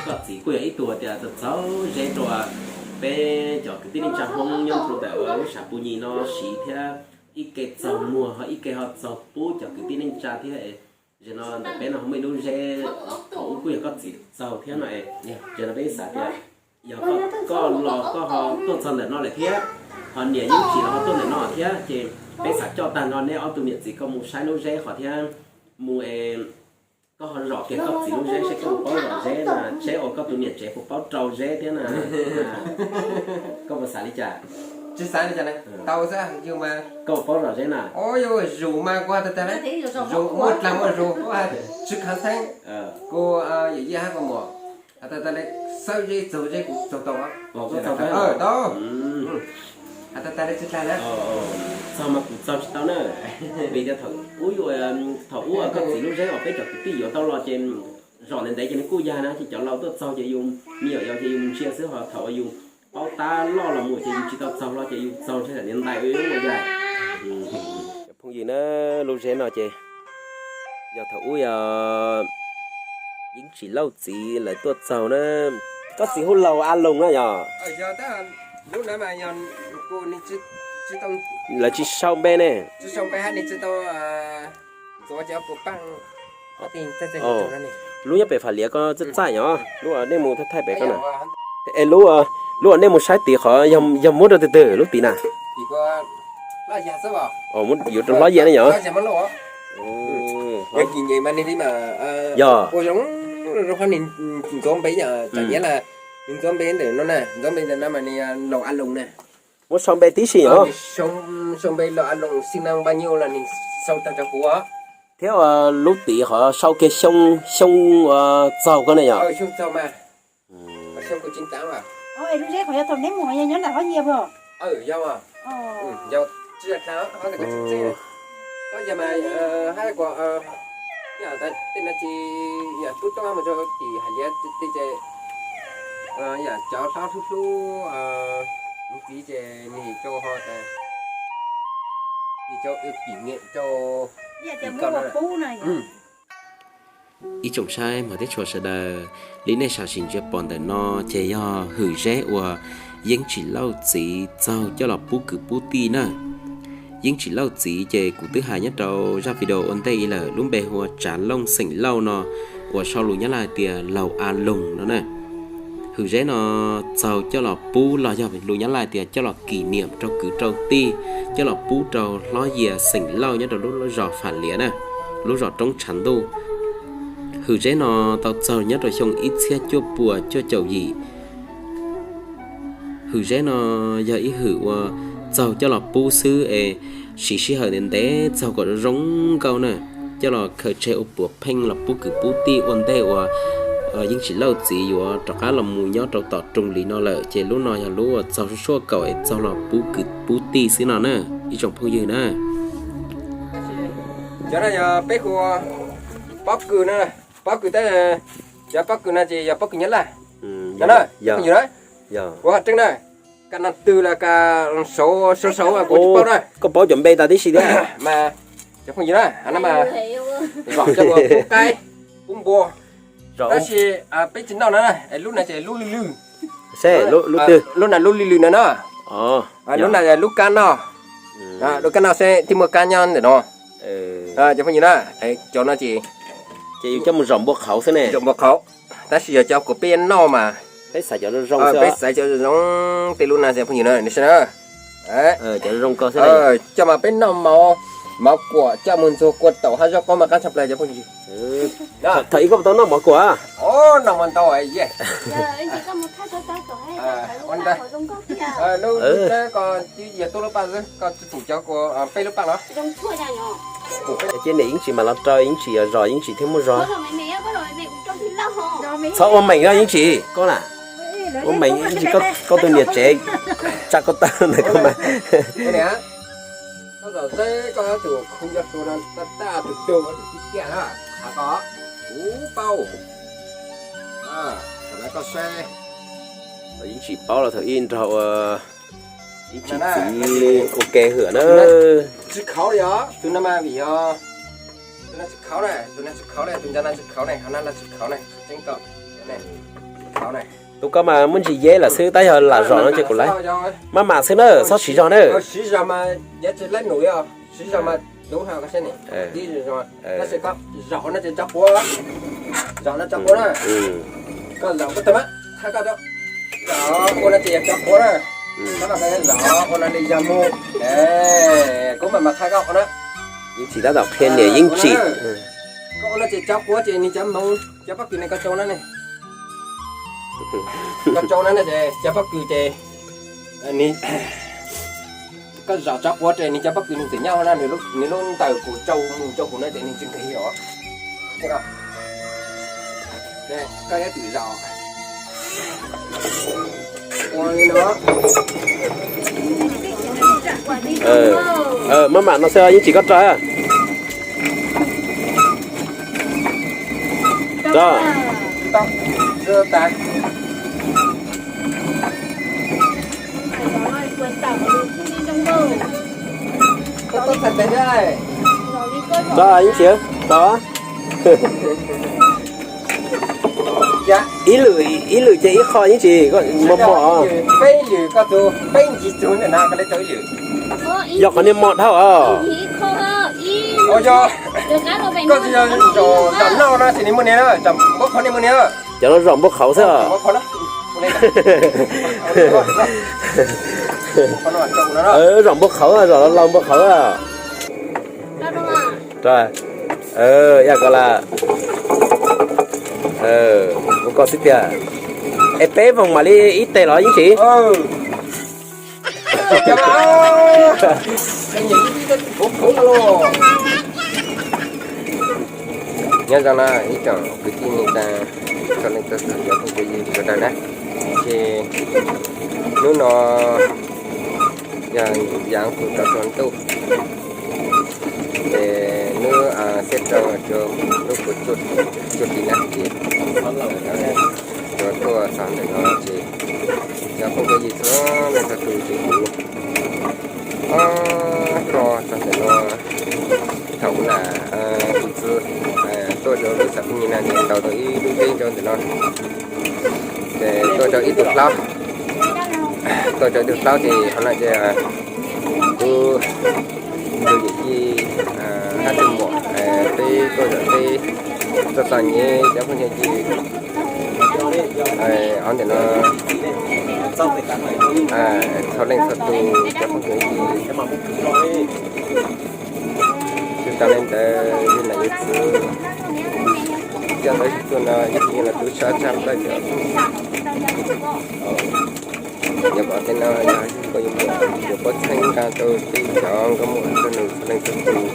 Koj txiv kuj yog ib tug tias txaug txaug zeb rau peb cov kwv tij neej tsa Hmoob nyob rau ntawm lub sam Pu Nyi no siv thiab ib ke txaug muag ho ib ke ho txaug pub cov kwv tij neej tsa thiab. Zaum no ntawm peb no ho muaj ib lub zeb, thaum ub kuj yog koj txiv txaug thiab no es, zaum no peb xav tias yog koj los koj ho tuaj txog ntawm no lawm thiab, ho niam Yeeb Tsim los ho tuaj ntawm no thiab ces peb xav coj tag nrho neb ob tug niam txiv koj mus saib lub zeb qhov thiab mus es koj ho zom kiag koj txiv lub zeb seb koj puas paub zom zeb na, seb uas koj tus niam tsev puas paub rau zeb thiab na. Koj puas xav li cas? Tsis xav li cas na, tau xwb yus mas. Koj puas paub zom zeb na? Yus zus mas kuv has tas tas li, zus muaj dlaag muaj zus, kuv has tsis khav theeb. Kuv yawm yij hab kuv muam has tas tas li, xawb zeb txaug zeb kuv txaug tau. Tau. Has tas tas li tsis dlaag na. Txaug mas kuv txaug tsis tau na, vim tias thaum ub, thaum ub koj txiv lub zeb uas peb cov kwv tij yuav tau los ces zom ntev ntev ces nws kuj yag na, ces cov laus tuaj txaug ces yus me nyuam yaus ces yus mus ntsia xwb, ho thaum uas yus paub tab loj los mus ces yus tsis tau txaug los ces yus txaug ntshe niam ntais ua yag. Cov phooj ywg na, lub zeb no ces yog thaum ub yog Yeeb Tsim Lauj txiv lawv tuaj txaug na. Koj txiv hu Laus A Loos na yog? Lawv tsis sau npe ne. Lub nyob pem Fam Liav ko txaij txaij yom, lub uas nej mus thaij thaij pem ko na. Es lub uas nej mus saib tid qhov yog muab rau twg twg lub tid na? Yuav rau hlob Yias ne yom? Yog. Ntxuav npe, ntxuav npe ntawm no na, ntxuav npe ntawm no mas Laus A Loos na. Muab sau npe tib si yom? Sau npe Laus A Loos xib na npa nyu los nws sau tag rau kuv. Thiab lub tid qhov sau kiag xyoo, xyoo uas txaug ko ne yom? Lub zeb qhov yog thaum neb mus yog nyob ntawm hlob Yias puas? Yog, tsis yog dlaag, yog mas hab kuas tej no ces yam tub toob mus rau tim Fam Liav tej ces yam cov hlob hlub hlub ntxiv ces nws rau ho tas, nws rau ua kỷ niệm rau tim ko no. Ib tsoom saib hmov thiab tshua sawv daws, li nej sam sim ntsia pom ntawm no ces yog hwm zeb uas Yeeb Tsim Lauj txiv txaug coj los pub kwv pub tij na. Yeeb Tsim Lauj txiv ces kuv twb hais nyob rau zaj video ua ntej ib lawm, lub npe hu ua Tsav Looj xeem Lauj no, uas sau lus Nyab Laj hais tias Laus A Loos no na. Hwm zeb no txaug coj los pub los yog lus Nyab Laj tias coj los kỷ niệm rau kwv rau tij, coj los pub rau hlob Yias xeem Lauj nyob rau lub zos Fam Liav na, lub zos Roob Tshav Ntuj. Hwm zeb no tau txaug nyob rau xyoo ib txhiab cuaj puas cuaj caum yim. Hwm zeb no yog ib hwm uas txaug coj los pub xwb es siv sij hawm ntev ntev txaug kom zoo nkauj na, coj los khaws tseg ua puav pheej los pub kwv pub tij ua ntej uas Yeeb Tsim Lauj txiv yuav rov qab los mus nyob rau tom rooj li no lawm, ces lub no yog lub uas txaug suaj suaj kaum es txaug los pub kwv pub tij xwb no na, ib tsoom phooj ywg na. Cov no yog peb hu pob kws no, pob kws, cov pob kws no ces yog pob kws Nyab Laj. Kuv hais tseeb na, ka no twg los ka saud saud saud kuv tsis paub na. Koj paub cov npe tas tib si thiab mas, cov phooj ywg na, no mas zom coj ua pub qaib pub npua, tab sis peb tsis noj no na, lub no ces lub lwj lwj. Lub no lub lwj lwj no no, lub no lub kab noj, lub kab noj xwb thiaj muaj kab nyob ntawm no. Cov phooj ywg na, cov no ces, ces yus coj mus zom npua qhauv xwb ne, zom npua qhauv, tab sis yog cov kuv peb noj mas peb xaiv cov zoo zoo, tej lub na cov phooj ywg na, cov zoo ko xwb. Coj mas peb noj mov, mov kuam coj mus ntxuag kua taum hab zaub qaub mas qab tshaj plaws cov phooj ywg. Thaum ub koj puas tau noj mov kuam? Noj mas ntau. Lub ko twb yog tuaj lub paj xwb, koj tsis pum cov kuv peb lub paj los? Ces niam Yeeb Tsim mas los rau, Yeeb Tsim yog zos, Yeeb Tsim thiaj muaj zog. Txhob ua meem os Yeeb Tsim, koj na. Ua meem Yeeb Tsim, koj tus niam tsev tsa koj tawg ntawm koj mas. Koj zom zeb koj tus khoo nco tus no tag tus tug tus tij kiag na. Kuv paub. Thaum no koj saib. Yeej tsis paub los thaum ib nrog ua, yeej tsis txiv ua ke hwm na. Tsis khauv li os, tus no mas vim yog tus no tsis khauv na, tus no tsis khauv na, tus ncov no tsis khauv na, qhov no tsis khauv na, tseeb koj. Tus koj mas muaj ntsis yeb lawm xwb, tab yog lam zom no ces kuv laiv. Maj mam xwb na, txhob siv zog na. Siv zog mas yav tsis laib num, siv zog mas dub ha, koj saib ni, dib zog. Tab sis koj zom ua no ces tso quav, zom no tso quav na. Koj zom ua tag mas thaij koj, zom ua no ces yog tso quav na. Tab mas koj zom ua no li yog mus, kuv mam mam thaij koj ua na. Yeej tsis tab tom qhia niam yeej tsis. Koj ua no ces tso quav ces nws cov moov cov pob kws ne koj tsau na ne. Koj tsau na ces cov pob kws ces koj zom tso quav ces nws cov pob kws nws txawm nyob na, nws lub ntawm kuv tsau mus tsau kuv na ces nws tsis nqig os. Koj yuav tsum zom ua li no. Maj mam no xwb, yeej tsis koj rau. Rau. Rau, yeej tsis rau. Ib lwm, ib lwm ces ib qho yeej tsis mos mos. Yog qhov niag mos dhau os. Cov no zom npua qhauv xwb. Zom npua qhauv, zom laus npua qhauv. Ua koj xwb tiag. Es peb voog mam li ib teg los yeej tsis. Nyob zoo na ib tsoom kwv tij neej tsa, txhua leej txhua tus cov phooj cov ywg sawv daws na. Ces hnub no yog yaav kuv rov txog ntuj, ces hnub xiab rau hnub kuv txuj ti na ces yuav tuaj txog ntawm no ces cov phooj cov ywg txhua leej txhua tus ces kuv ho txog ntawm no. Thaum ub na, kuv txiv tuaj rau lub xav phooj ywg na ces tau tau ib lub zeb rau ntawm no, ces tuaj rau ib tug plaub, tuaj rau ib tug plaub ces qhov no ces kuv tus yawm yij hab tus muam peb tuaj zom zeb, tuaj txog nyem cov phooj cov ywg hov ntawm no, txhua leej txhua tus cov phooj cov ywg tsis tas li ntawd yog nam yog txiv, coj ntawd tuaj no ib tug yog los tub sab tshaj plaws cov. Yog pom tej no yog koj yuav muaj, yuav pab txheeb nqa rau peb cov nkauj muam nraug nus txhua leej txhua tus,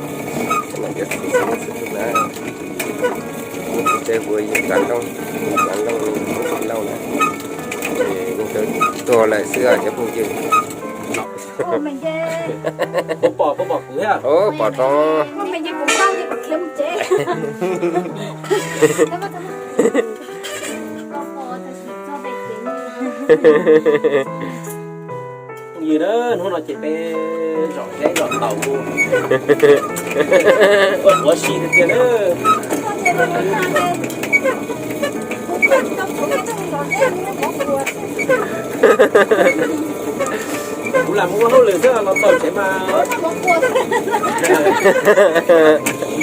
cov nam cov txiv txhua leej txhua tus na. Kuv tsis ua yawg Tsav Nlooj, Tsav Nlooj Lauj na, es tuag lawm xwb cov phooj ywg. Pom tau. Phooj ywg na, hnub no ces peb zom zeb zom taus ua quav si tiag tiag na. Kuv lam mus ua hauj lwm xwb los txog tsev mas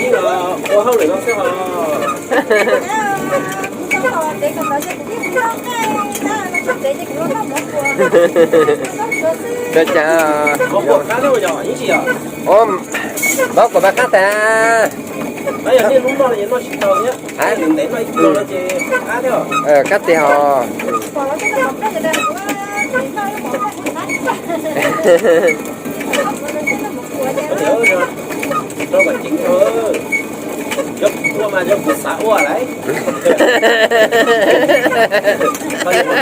ib los ua hauj lwm no xwb os. Mov kuam qab thiab, mov kuam mas qab tas. Qab tiag os. Rau kom ceev, yog kuv ua mas yog kuv xav ua lawm.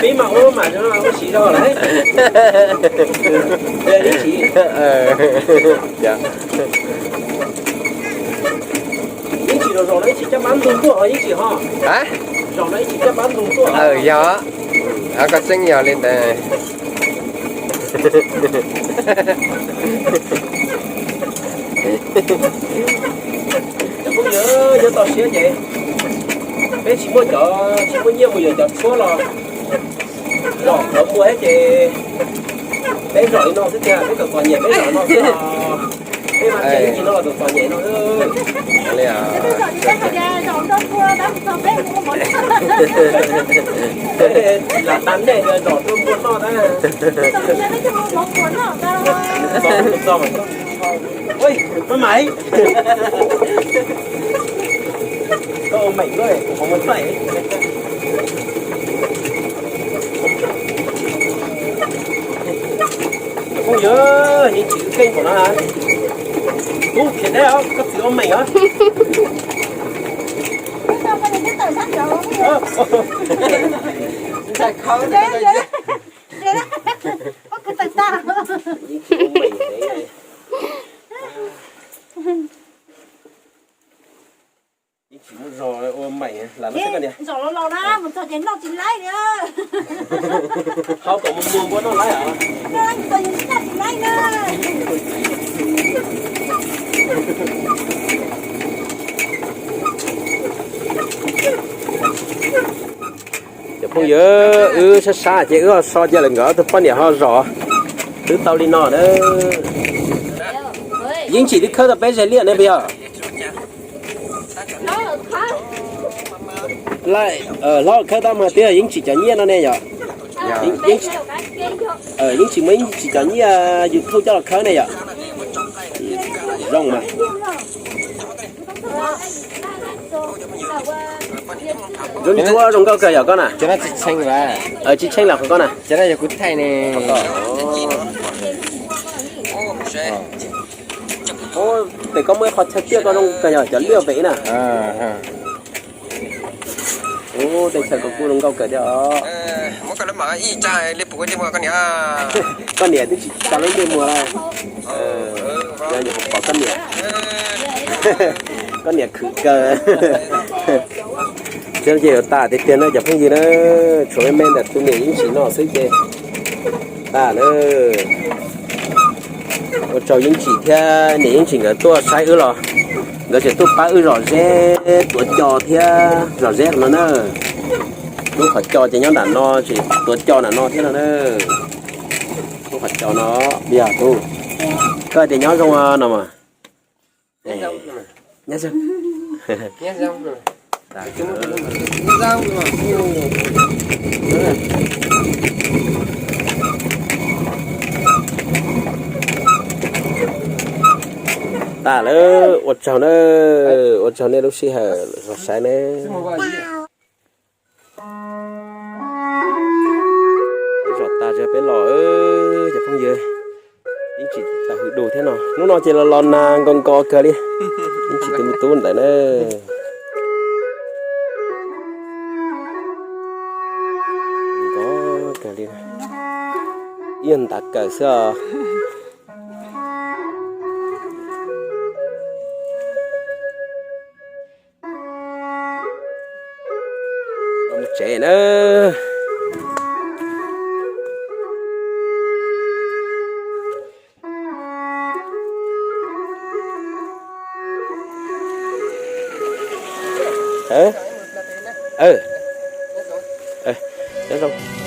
Peb mas ua mas ua siv zog lawm. Ib tsis Zaum no ib tsis caj pab ntug tuaj ho ib tsis ho. A, zaum no ib tsis caj pab ntug tuaj. Yog, koj tseeb yog li ntawd. Cov phooj ywg, nyob toj siab ces peb tsis muaj cov, tsis muaj nyiaj mus yuav cov tshuab los zom tau mus thiab ces peb zom li no xwb tiag, peb txom txom nyem peb zom no xwb os. Peb mas tseem ib tsis no los txom txom nyem no xwb. Lam tag nej zom rau npua noj tab. Ui, maj mam. Koj ua meem koj, kuv qhov muag txaij. Phooj ywg, yeej tsis keej pom no. Tub khiav deb os, koj txiv ua meem os. Yeej tsis muaj zog ua meem, lam no xwb koj niam. Zom los los na, mus txog ces noj tsis laib li. Hau kom mus mus npua noj laib os. Noj tsis laib na. Cov phooj ywg, wb sab sab ces wb ho so cia lawm nkawd ob tug poj niam ho zom. Twb tau li no na. Yeej tsis twb khawb tau peb zeg liaj ne puas yog? Hlob khawb tab mas twb yog Yeej Tsim cov nyiaj no ne yom? Yeej Tsim muaj Yeej Tsim cov nyiaj YouTube coj los khawb ne yom? Zoo mas. Zoo tshuab zoo nkauj kawg yom koj na? Tsis tsheej los qhov koj na? Tes koj muaj ib qho chaw tiaj koj zoo kawg yog cov liaj pem na. Ub, tej chaw koj kuj zoo nkauj kawg thiab os. Koj niam twb tsis tso lub ntsej muag lawm. Yog nyuam qhuav pom koj niam, koj niam khwv kawg. Thiab ces yuav tas tiag tiag na cov phooj ywg na, tshuav me me ntawm tus niam Yeej Tsim no xwb ces tas na. Ua tsaug Yeej Tsim thiab niam Yeej Tsim nkawd tuaj saib wb los nkawd tseem tuaj pab wb zom zeb tuav cos thiab zom zeb no na. Lub qhov cos ces nyob nram no, tseem tuav cos nram no thiab no na. Lub qhov cos no, yog tus, koj tias nyob zoo no mas. Nyob zoo. Tas lawm, ua tsaug na, ua tsaug nej lub sij hawm los saib na. Zom tas peb los cov phooj ywg, Yeej Tsim tau hwm dus thiab no. Hnub no ces los los nag nkos nkos kawg li. Yeej Tsim tus me tub ntawd na. Nkos kawg li, ib yog ntav kawm xwb os. Mus tsev na. Nyob zoo.